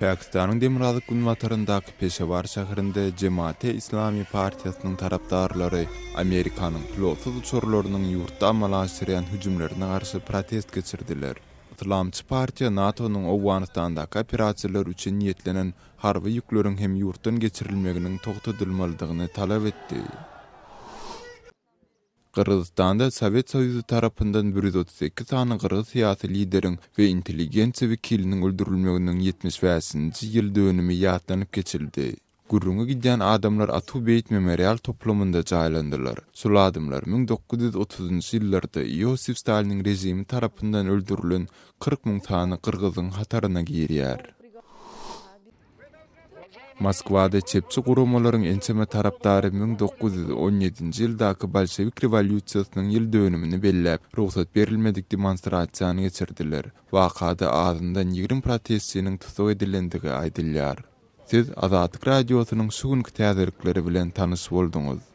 Pakistanyň demirgazyk-günbataryndaky Peşewar şäherinde Jemaate-Islami partiýasynyň tarapdarlary Amerikanyň pilotsyz uçarlarynyň ýurtda amala aşyrýan hüjümlerine garşy protest geçirdiler. Yslamçy partiýa NATO-nyň Owganystandaky operasiýalar üçin niýetlenen harby ýükleriň hem ýurtdan geçirilmeginiň togtadylmalydygyny talap etdi. Gyrgyzystanda Sowet Soýuzy tarapyndan 138 sany gyrgyz syýasy lideriň we intelligensiýa wekiliniň öldürilmeginiň 75-nji ýyl dönümi ýatlanyp geçildi. Gürrüňi gidýän adamlar Atu-Beýit memorial toplumynda jaýlandylar. Şol adamlar 1930-njy ýyllarda Iosif Staliniň režimi tarapyndan öldürilen 40 müň sany gyrgyzyň hataryna girýär. Moskwada çepçi guramalaryň ençeme tarapdary 1917-nji ýyldaky bolşewik rewolýusiýasynyň ýyl dönümini belläp, rugsat berilmedik demonstrasiýany geçirdiler. Wakada azyndan 20 protestçiniň tussag edilendigi aýdylýar. Siz Azatlyk Radiosynyň şu günki täzelikleri bilen tanyş bolduňyz.